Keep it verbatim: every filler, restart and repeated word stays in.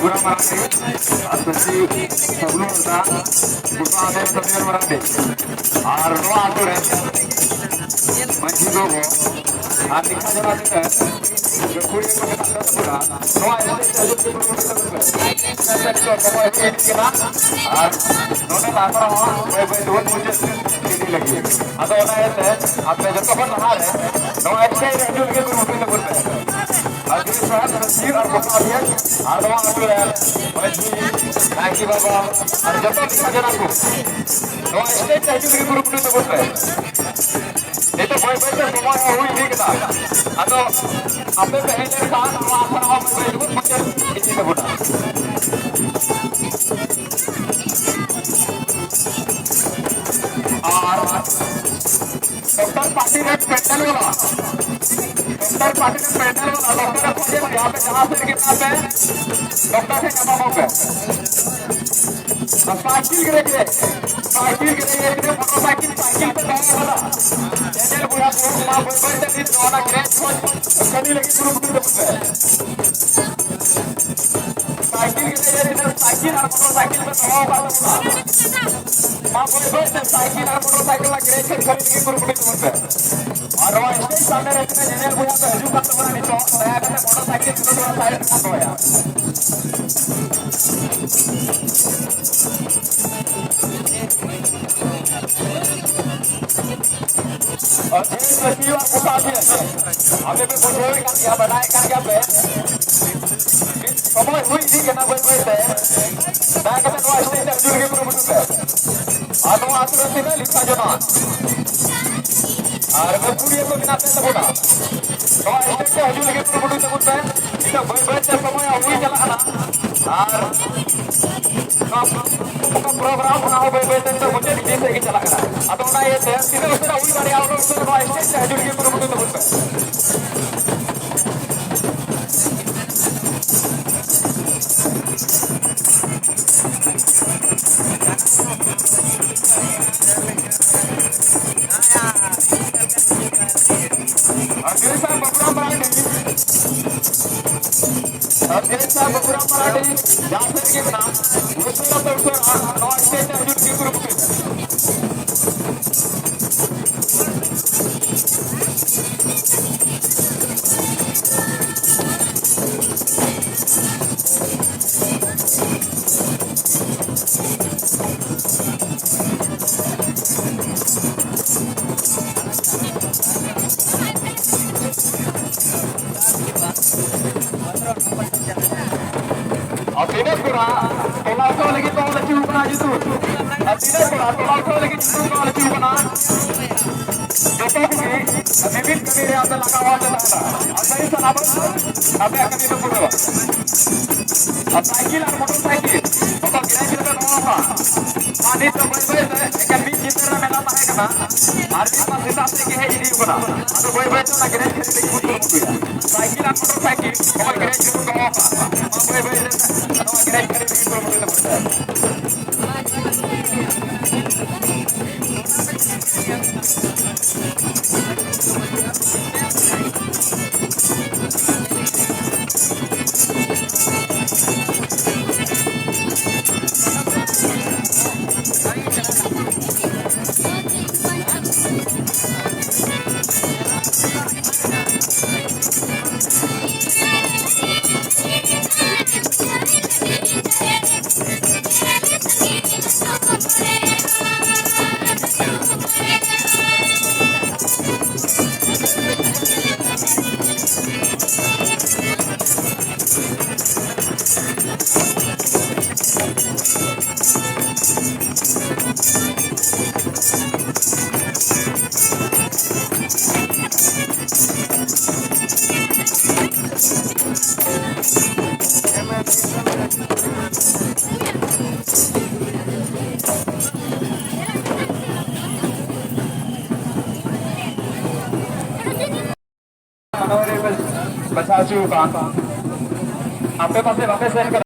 ᱜᱩᱲᱟ ᱢᱟᱨᱟᱝᱰᱤ, ᱟᱨ ᱥᱚᱪᱤᱵᱽ ᱥᱟᱵᱞᱩ ᱦᱟᱸᱥᱫᱟ, ᱜᱚᱴᱟ ᱟᱫᱮ ᱥᱟᱵᱤᱭᱟᱱ ᱢᱟᱨᱟᱝᱰᱤ, ᱟᱨ ᱱᱚᱣᱟ ᱟᱛᱳ ᱨᱮ ᱢᱟᱹᱡᱷᱤ ᱜᱚᱜᱚ ᱟᱨ ᱱᱤᱝᱠᱟ ᱡᱟᱦᱟᱸ ᱛᱤᱱᱟᱹᱜ ᱜᱟᱹᱠᱷᱩᱲᱤᱭᱟᱹ ᱠᱚ ᱢᱮᱱᱟᱜ ᱠᱚ ᱛᱟᱵᱚᱱᱟ, ᱱᱚᱣᱟ ᱮᱱᱮᱡ ᱥᱮᱨᱮᱧ ᱠᱚ ᱢᱮᱱᱟᱜ ᱛᱟᱵᱚᱱᱟ᱾ ᱱᱤᱛᱚᱜ ᱥᱚᱢᱚᱭ ᱦᱩᱭ ᱤᱫᱤᱜ ᱠᱟᱱᱟ ᱟᱨ ᱱᱚᱰᱮ ᱫᱚ ᱟᱠᱷᱲᱟ ᱦᱚᱸ ᱵᱟᱹᱭ ᱵᱟᱹᱭ ᱛᱮᱵᱚᱱ ᱢᱩᱪᱟᱹᱫ ᱤᱫᱤ ᱞᱟᱹᱜᱤᱫ᱾ ᱟᱫᱚ ᱚᱱᱟ ᱤᱭᱟᱹᱛᱮ ᱟᱯᱮ ᱡᱚᱛᱚ ᱠᱷᱚᱱ ᱞᱟᱦᱟ ᱨᱮ ᱱᱚᱣᱟ ᱥᱴᱮᱡ ᱨᱮ ᱦᱤᱡᱩᱜ ᱞᱟᱹᱜᱤᱫ ᱠᱩᱨᱩᱢᱩᱴᱩᱭ ᱛᱟᱵᱚᱱ ᱯᱮ᱾ ᱟᱨ ᱡᱩᱫᱤ ᱥᱟᱦᱮᱵ ᱥᱟᱹᱥᱤᱨ ᱟᱨ ᱜᱚᱴᱟ ᱟᱫᱷᱮᱠ ᱟᱨ ᱱᱚᱣᱟ ᱟᱹᱛᱩ ᱨᱮ ᱢᱟᱹᱡᱷᱤ, ᱱᱟᱭᱠᱮ ᱵᱟᱵᱟ ᱟᱨ ᱡᱚᱛᱚ ᱞᱮᱠᱟ ᱡᱚᱱᱟ ᱠᱚ ᱱᱚᱣᱟ ᱥᱴᱮᱡ ᱨᱮ ᱦᱤᱡᱩᱜ ᱞᱟᱹᱜᱤᱫ ᱠᱩᱨᱩᱢᱩᱴᱩᱭ ᱛᱟᱵᱚᱱ ᱯᱮ᱾ ᱱᱤᱛᱚᱜ ᱵᱟᱹᱭ ᱵᱟᱹᱭ ᱛᱮ ᱥᱚᱢᱚᱭ ᱦᱚᱸ ᱦᱩᱭ ᱤᱫᱤ ᱠᱮᱫᱟ᱾ ᱟᱫᱚ ᱟᱯᱮ ᱯᱮ ᱦᱮᱡ ᱞᱮᱱᱠᱷᱟᱱ ᱱᱚᱣᱟ ᱟᱠᱷᱲᱟ ᱦᱚᱸ ᱵᱟᱹᱭ ᱵᱟᱹᱭ ᱛᱮᱵᱚᱱ ᱢᱩᱪᱟᱹᱫ ᱤᱫᱤ ᱛᱟᱵᱚᱱᱟ᱾ ᱟᱨ ᱰᱚᱠᱴᱚᱨ ᱯᱟᱴᱤᱞ ᱨᱮᱱ ᱯᱮᱱᱰᱮᱞ ᱵᱟᱞᱟ, ᱰᱚᱠᱴᱚᱨ ᱯᱟᱴᱤᱞ ᱨᱮᱱ ᱯᱮᱱᱰᱮᱞ ᱵᱟᱞᱟ, ᱰᱚᱠᱴᱚᱨ ᱠᱷᱚᱡᱮ ᱵᱷᱟᱭ, ᱟᱯᱮ ᱡᱟᱦᱟᱸ ᱥᱮᱫ ᱨᱮᱜᱮ ᱢᱮᱱᱟᱜ ᱯᱮ, ᱰᱚᱠᱴᱚᱨ ᱴᱷᱮᱱ ᱧᱟᱯᱟᱢᱚᱜ ᱯᱮ᱾ ᱟᱨ ᱥᱟᱭᱠᱮᱞ ᱜᱮ ᱨᱮᱜᱮ, ᱥᱟᱭᱠᱮᱞ ᱜᱮ ᱨᱮᱜᱮ, ᱢᱚᱴᱚᱨ ᱥᱟᱭᱠᱮᱞ, ᱥᱟᱭᱠᱮᱞ ᱯᱮ ᱫᱚᱦᱚ ᱠᱟᱫᱟ᱾ ᱪᱮᱱᱮᱞ ᱵᱚᱭᱦᱟ ᱠᱚ, ᱢᱟ ᱵᱟᱹᱭ ᱵᱟᱹᱭ ᱛᱮ ᱱᱤᱛ ᱱᱚᱣᱟ ᱜᱮᱨᱮᱡᱽ ᱠᱷᱚᱱ ᱠᱟᱹᱢᱤ ᱞᱟᱹᱜᱤᱫ ᱠᱩᱨᱩᱢᱩᱴᱩᱭ ᱛᱟᱵᱚᱱ ᱯᱮ᱾ ᱥᱟᱭᱠᱮᱞ ᱜᱮ ᱨᱮᱜᱮ, ᱛᱤᱱᱟᱹᱜ ᱥᱟᱭᱠᱮᱞ ᱟᱨ ᱢᱚᱴᱚᱨ ᱥᱟᱭᱠᱮᱞ ᱯᱮ ᱫᱚᱦᱚ ᱟᱠᱟᱫ ᱛᱟᱵᱚᱱᱟ, ᱢᱟ ᱵᱟᱹᱭ ᱵᱟᱹᱭ ᱛᱮ ᱥᱟᱭᱠᱮᱞ ᱟᱨ ᱢᱚᱴᱚᱨ ᱥᱟᱭᱠᱮᱞ ᱨᱮᱱᱟᱜ ᱜᱮᱨᱮᱡᱽ ᱠᱷᱚᱱ ᱠᱟᱹᱢᱤ ᱞᱟᱹᱜᱤᱫ ᱠᱩᱨᱩᱢᱩᱴᱩᱭ ᱛᱟᱵᱚᱱ ᱯᱮ᱾ ᱟᱨ ᱱᱚᱣᱟ ᱥᱴᱮᱡ ᱥᱟᱢᱱᱮ ᱨᱮ ᱛᱤᱱᱟᱹᱜ ᱧᱮᱧᱮᱞ ᱵᱚᱭᱦᱟ ᱠᱚ ᱦᱤᱡᱩᱜ ᱠᱟᱱ ᱛᱟᱵᱚᱱᱟ ᱱᱤᱛᱚᱜ, ᱫᱟᱭᱟ ᱠᱟᱛᱮ ᱢᱚᱴᱚᱨ ᱥᱟᱭᱠᱮᱞ ᱛᱤᱱᱟᱹᱜ ᱛᱷᱚᱲᱟ ᱥᱟᱭᱤᱰ ᱨᱮ ᱫᱚᱦᱚᱭᱟ᱾ ᱟᱨ ᱰᱷᱮᱨ ᱪᱟᱹᱥᱤᱭᱟᱜ ᱜᱚᱴᱟ ᱜᱮ᱾ ᱟᱯᱮ ᱯᱮ ᱵᱩᱡᱷᱟᱹᱣᱮᱫ ᱠᱟᱱ ᱜᱮᱭᱟ, ᱵᱟᱰᱟᱭᱮᱫ ᱠᱟᱱ ᱜᱮᱭᱟ ᱯᱮ᱾ ᱥᱚᱢᱚᱭ ᱦᱩᱭ ᱤᱫᱤᱜ ᱠᱟᱱᱟ ᱵᱟᱹᱭ ᱵᱟᱹᱭ ᱛᱮ᱾ ᱫᱟᱭᱟ ᱠᱟᱛᱮ ᱱᱚᱣᱟ ᱥᱴᱮᱡ ᱨᱮ ᱦᱤᱡᱩᱜ ᱞᱟᱹᱜᱤᱫ ᱠᱩᱨᱩᱢᱩᱴᱩ ᱯᱮ᱾ ᱟᱨ ᱱᱚᱣᱟ ᱟᱹᱛᱩ ᱨᱮ ᱛᱤᱱᱟᱹᱜ ᱞᱮᱠᱷᱟ ᱡᱚᱱᱟ ᱟᱨ ᱜᱟᱹᱠᱷᱩᱲᱤᱭᱟᱹ ᱠᱚ ᱢᱮᱱᱟᱜ ᱯᱮ ᱛᱟᱵᱚᱱᱟ, ᱱᱚᱣᱟ ᱥᱴᱮᱡ ᱨᱮ ᱦᱤᱡᱩᱜ ᱞᱟᱹᱜᱤᱫ ᱠᱩᱨᱩᱢᱩᱴᱩᱭ ᱛᱟᱵᱚᱱ ᱯᱮ᱾ ᱱᱤᱛᱚᱜ ᱵᱟᱹᱭ ᱵᱟᱹᱭ ᱛᱮ ᱥᱚᱢᱚᱭ ᱦᱚᱸ ᱦᱩᱭ ᱪᱟᱞᱟᱜ ᱠᱟᱱᱟ᱾ ᱟᱨ ᱱᱚᱣᱟ ᱯᱨᱳᱜᱨᱟᱢ ᱚᱱᱟ ᱦᱚᱸ ᱵᱟᱹᱭ ᱵᱟᱹᱭ ᱛᱮ ᱱᱤᱛᱚᱜ ᱢᱩᱪᱟᱹᱫ ᱤᱫᱤ ᱥᱮᱫ ᱜᱮ ᱪᱟᱞᱟᱜ ᱠᱟᱱᱟ᱾ ᱟᱫᱚ ᱚᱱᱟ ᱤᱭᱟᱹᱛᱮ ᱛᱤᱱᱟᱹᱜ ᱩᱥᱟᱹᱨᱟ ᱦᱩᱭ ᱫᱟᱲᱮᱭᱟᱜᱼᱟ, ᱩᱱᱟᱹᱜ ᱩᱥᱟᱹᱨᱟ ᱱᱚᱣᱟ ᱥᱴᱮᱡ ᱨᱮ ᱦᱤᱡᱩᱜ ᱞᱟᱹᱜᱤᱫ ᱠᱩᱨᱩᱢᱩᱴᱩᱭ ᱛᱟᱵᱚᱱ ᱯᱮ᱾ ᱟᱨ ᱡᱮ ᱥᱟᱨ ᱵᱟᱵᱩᱨᱟᱢ ᱢᱟᱨᱟᱝᱰᱤ, ᱟᱨ ᱡᱮ ᱵᱟᱹᱵᱩᱨᱟᱢ ᱢᱟᱨᱟᱰᱤ, ᱡᱟᱦᱟᱸ ᱥᱮᱫ ᱨᱮᱜᱮ ᱢᱮᱱᱟᱜ, ᱩᱥᱟᱹᱨᱟ ᱛᱮ ᱩᱥᱟᱹᱨᱟ ᱱᱚᱣᱟ stage ᱨᱮ ᱦᱤᱡᱩᱜ ᱞᱟᱹᱜᱤᱫ ᱠᱩᱨᱩᱢᱩᱴᱩᱭ ᱢᱮ᱾ ᱟᱨ ᱛᱤᱱᱟᱹᱜ ᱠᱚᱲᱟ ᱴᱚᱞᱟ ᱩᱴᱷᱟᱹᱣ ᱞᱟᱹᱜᱤᱫ ᱠᱚ ᱚᱞ ᱦᱚᱪᱚ ᱠᱟᱱᱟ ᱧᱩᱛᱩᱢ? ᱟᱨ ᱛᱤᱱᱟᱹᱜ ᱠᱚᱲᱟ ᱴᱚᱞᱟ ᱩᱴᱷᱟᱹᱣ ᱞᱟᱹᱜᱤᱫ ᱧᱩᱛᱩᱢ ᱠᱚ ᱚᱞ ᱦᱚᱪᱚ ᱠᱟᱱᱟ? ᱡᱚᱛᱚ ᱠᱚᱜᱮ ᱢᱤᱢᱤᱫ ᱠᱟᱹᱢᱤ ᱨᱮ ᱟᱯᱮ ᱞᱟᱜᱟᱣ ᱟᱯᱮ ᱛᱟᱦᱮᱱᱟ᱾ ᱟᱨ ᱥᱟᱹᱨᱤ ᱥᱟᱱᱟᱢ ᱟᱯᱮᱭᱟᱜ ᱠᱟᱹᱢᱤ ᱫᱚ ᱯᱩᱨᱟᱹᱣᱟ᱾ ᱟᱨ ᱥᱟᱭᱠᱮᱞ ᱟᱨ ᱢᱚᱴᱚᱨ ᱥᱟᱭᱠᱮᱞ ᱚᱠᱟ ᱜᱮᱨᱮᱡᱽ ᱨᱮᱯᱮ ᱫᱚᱦᱚ ᱠᱟᱜᱼᱟ? ᱟᱨ ᱱᱤᱛ ᱫᱚ ᱵᱟᱹᱭ ᱵᱟᱹᱭ ᱛᱮ ᱮᱠᱮᱱ ᱢᱤᱫ ᱧᱤᱫᱟᱹ ᱨᱮ ᱢᱮᱞᱟ ᱛᱟᱦᱮᱸ ᱠᱟᱱᱟ, ᱟᱨ ᱱᱤᱛ ᱢᱟ ᱥᱮᱛᱟᱜ ᱥᱮᱫ ᱜᱮ ᱦᱮᱡ ᱤᱫᱤ ᱠᱟᱱᱟ᱾ ᱟᱫᱚ ᱵᱟᱹᱭ ᱵᱟᱹᱭ ᱛᱮ ᱚᱱᱟ ᱜᱮᱨᱮᱡᱽ ᱠᱷᱟᱹᱞᱤ ᱞᱟᱹᱜᱤᱫ ᱵᱚᱱ ᱠᱩᱨᱩᱢᱩᱴᱩᱭᱟ᱾ ᱥᱟᱭᱠᱮᱞ ᱟᱨ ᱢᱚᱴᱚᱨ ᱥᱟᱭᱠᱮᱞ ᱚᱠᱟ ᱜᱮᱨᱮᱡᱽ ᱨᱮᱵᱚᱱ ᱫᱚᱦᱚ ᱠᱟᱜᱼᱟ, ᱢᱟ ᱵᱟᱹᱭ ᱵᱟᱹᱭ ᱛᱮ ᱱᱚᱣᱟ ᱜᱮᱨᱮᱡᱽ ᱠᱷᱟᱹᱞᱤ ᱞᱟᱹᱜᱤᱫ ᱠᱩᱨᱩᱢᱩᱴᱩ ᱛᱟᱵᱚᱱ ᱯᱮ᱾ ᱢᱟᱱᱚᱣ ᱨᱮ ᱵᱟᱪᱷᱟᱣ ᱦᱚᱪᱚ ᱟᱠᱟᱱ᱾ ᱟᱯᱮ ᱯᱟᱥᱮ ᱵᱟᱯᱮ ᱥᱮᱱ ᱠᱟᱱᱟ᱾